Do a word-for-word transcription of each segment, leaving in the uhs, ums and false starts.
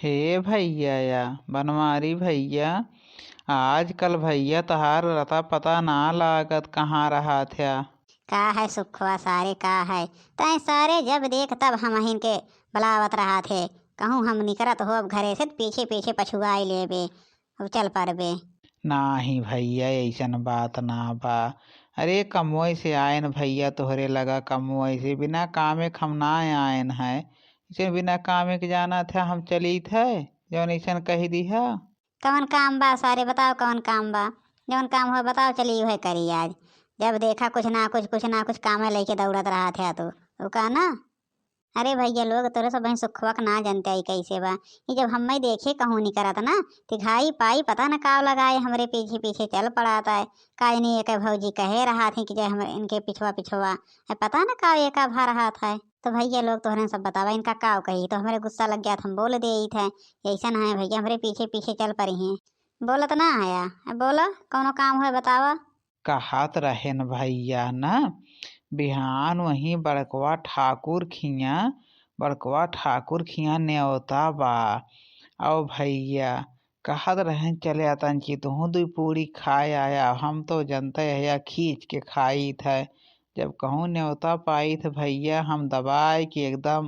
हे भइया या बनवारी भइया, आजकल भइया तहार अता पता ना लागत, कहाँ रहत ह्या? का है सुखवा सारे, का है? तैं सारे जब देख तब हमहिन के बलावत रहत हे। कहूँ हम निकरत होब घरे से त पीछे पीछे पछुआइ लेबे, अब चल परबे। नाहीं भइया, अइसन बात ना बा। अरे कमवइ से आएन भइया, तोहरे लगा कमवइ से, बिना कामे क हम ना आएन है। अइसे बिना कामे क जानत ह्या हम चलित है, जउन अइसन कहि दिहा। कवन काम बा सारे, बताओ कवन काम बा? जवन काम होइ बताओ, चली उहइ करी आज। जब देखा कुछ ना कुछ, कुछ ना कुछ कामे लइके दौड़त रहत ह्या तू, तू का ना? अरे भइया लोग, तोरे सबहिन सुखवा क ना जनते आई कइसे बा। ई जब हम्मइ देखे कहूँ निकरत ना, त घाई पाई पता न काव लगाए हमरे पीछे पीछे चल पड़त है। का जनी एक भौजी कहे रहत ही कि जे हम इनके पिछवा पिछवा, है पता न काव एका भा रहत है। तो भइया लोग तोहरे सब बतावा, इनका काव कही, तो हमरे गुस्सा लग गया, हम बोल देइत है, अइसन है भइया, हमरे पीछे पीछे चल परी हैं। बोलत ना हया, बोला, कउनो काम होइ बतावा। कहत रहेन भइया ना, बिहान वहीं बड़कवा ठाकुर खियाँ, बड़कवा ठाकुर खियाँ नेवता बा। अउ भइया कहत रहेन, चले आ तनी तुहूँ दुइ पूड़ी खाए आया, हम तो जनते हया खींच के खाइत है। जब कहूँ नेवता पाइत है भइया, हम दबाइ के एकदम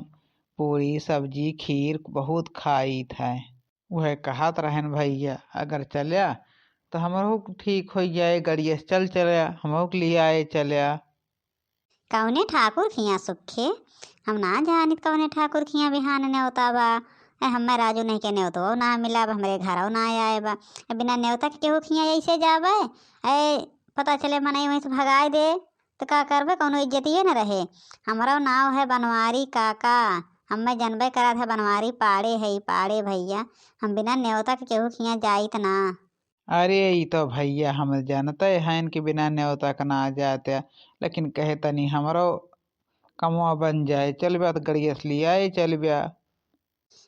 पूड़ी, सब्जी, खीर बहुत खाइत है। उहइ कहत रहेन भइया, अगर चल्या त हमरहू ठीक होइ जाए, गड़िया से चल चल्या, हमहू के लियाए चल्या। कउने ठाकुर खियाँ सुखे? हम ना जानित कउने ठाकुर खियाँ बिहान नेवता बा। ए, हम्मे राजू नहीं के नेवतवो ना मिला बा, हमरे घरौ ना आए बा। ए, बिना नेवता के केहू खियाँ अइसे जाबे? ए, पता चले मनई वहीं से भगाए दे, त का करबे, कउनो इज्जतिये न रहे। हमरौ नाव है बनवारी काका, हम्मे जनबे करत है बनवारी पाड़े है, ई पाड़े भइया। हम बिना नेवता के केहू खियाँ जाइत ना। अरे, ई तो भइया हम जानते हैं कि बिना नेवता के ना जाते, लेकिन कहे तनी हमरो कमवा बन जाए, चल ब्या त गड़िया से लियाए चल ब्या।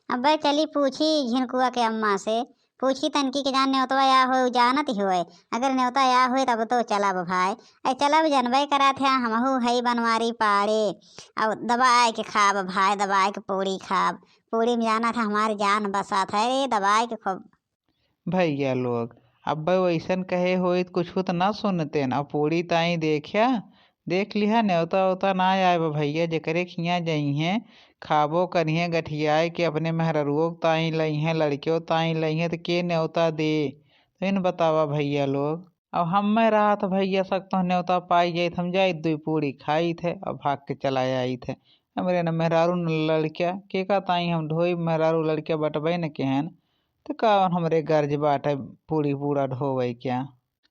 अब्बे चली पूछी झिनकुआ के अम्मा से, पूछी तनकी के जान नेवतवा या होए, उ जानत ही होए। अगर नेवता या होए तब तो चलब भाई। ऐ चलब, जनबे करत है हमहू हई बनवारी पाड़े। अब दबाए के खाब भाई, दबाए के पूड़ी खाब। पूड़ी में जानत है हमार जान बसत है रे, दबाए के खूब। भइया लोग, अब्बे वइसन कहे होइत कुछु त ना सुनतेन। अब पूड़ी ताई देख्या, देख लिहा, नेवता ओवता ना आए बा भइया, जेकरे खियाँ जइहें, खाबो करिहें गठियाए के, अपने मेहररुओ ताई लइहें, लड़कियो ताई लइहें, त के नेवता दे? त इन बतावा भइया लोग। अब हम्मे रहत भइया सक तो नेवता पाई जाइत, हम जाइत दुई पूड़ी खाइत है, अब भाग के चला आइत है। हमरे न मेहरारू न लड़किया, केका ताई हम ढोई, मेहरारू लड़किया बटबे न केहन, त का हमरे गर्ज बाटे पूड़ी पूड़ा ढोवे क्या?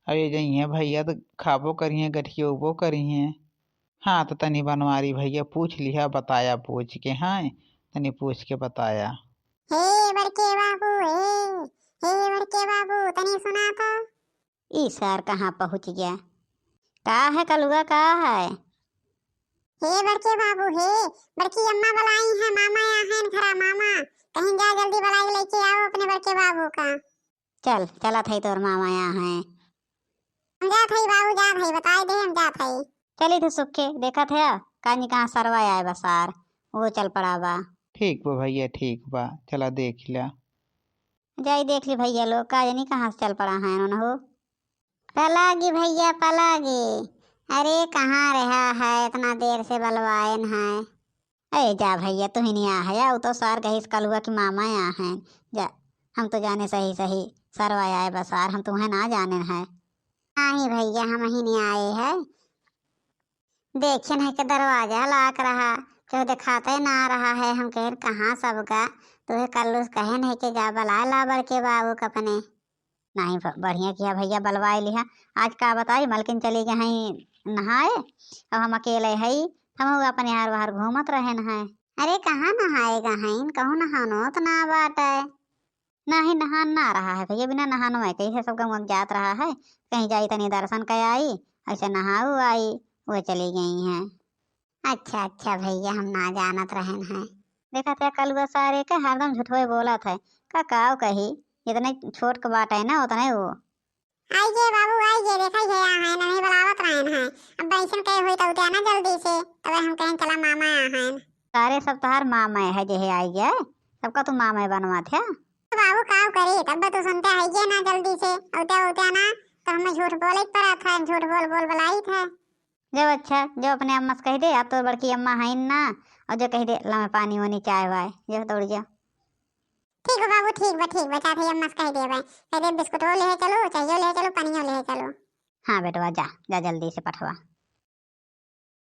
अब ये जइहें भइया त खाबो करिहें, गठियउबो करिहें। हाँ, त तनी बनवारी भइया पूछ लिहा, बताया पूछ के, हाँ, तनी पूछ के बताया। हे बड़के बाबू, हे, हे बड़के बाबू, तनी सुना तो। ई सार कहाँ पहुँच गया? का है कलुआ, का है? हे बड़के बाबू, हे, बड़की अम्मा बलाई है, मामा आ हैं घरा, मामा। कहीं जा जल्दी बलाई लइके आओ अपने बड़के बाबू का। चल, चलत हई तोर मामा आ हैं। हम जात हई बाबू, जात हई, बताए दे, हम जात हई। चली थे सुखे, देखत है, कानी कहाँ सरवा आए बा सार, वो चल पड़ा बा। ठीक बा भइया, ठीक बा, चला देख ला। जाई देख ली भइया लोग, का जानी कहाँ से चल पड़ा हैं उन्हों। पलागी भइया, पलागी। अरे, कहाँ रहा है, इतना देर से बलवाएन है। ए जा भइया, तुहिन आ हया, उ तो सार कहिस कलुआ कि मामा आ हैं। जा, हम तो जाने सही सही सरवा आए बा सार, हम तुहें ना जाने हैं। नाहीं भइया, हमहिन आए है। देखेन है कि दरवाजा लाक रहा, केहू देखाते ना रहा है। हम कहेन कहाँ सब गा, तो उहे कल्लू से कहेन है कि जा बलाए ला बड़के बाबू के अपने। नाहीं ब-, बढ़िया किहा भइया, बलवाए लिहा। आज का बताई, मलकिन चली गई हैं नहाए, अब हम अकेले हई, हमहू अपन यार बाहर घूमत रहेन हैं। अरे कहाँ नहाए गहइन, कहूँ नहानो त ना बाटे। नाहीं, नहान ना रहा है भइया, बिना नहानो है कैसे सब गंवा जात रहा है, कहीं जाई तनी दर्शन कर आई, ऐसे नहाऊ आई, वो चली गई हैं। अच्छा, अच्छा भइया, हम ना जानत रहेन हैं। देखत है कलुआ सारे के हरदम झूठवे बोलत है, का काव कही, जितने छोट के बाटे ना उतने वो। आइगे बाबू, आइगे, देखा ही है आ हैं, नमी बलावत रहेन हैं। अब ऐसन कहे होई तो उठे ना जल्दी से, तबे हम कहेन चला मामा आ हैं। सारे सब तोहार मामा है जेहे आइगे, सबका तू माँ मैं बनवात है। तो बाबू काव करी, तब तो सुनते है ये ना जल्दी से, औते औते ना, तो हमें झूठ बोले के पड़ा था, झूठ बोल बोल बुलाई थे। जब अच्छा, जो अपने अम्मा से कह दे, आप तो बड़की अम्मा है ना, और जो कह दे, ला मैं पानी वानी चाय वाय, जो दौड़ जा। ठीक बा बाबू, ठीक बा, ठीक बा, चाहत है अम्मा से कह देबे, कह दे बिस्कुटवो लेहे चलो, चायो लेहे चलो, पनियो लेहे चलो। हाँ बेटवा, जा जा जल्दी से पठवा।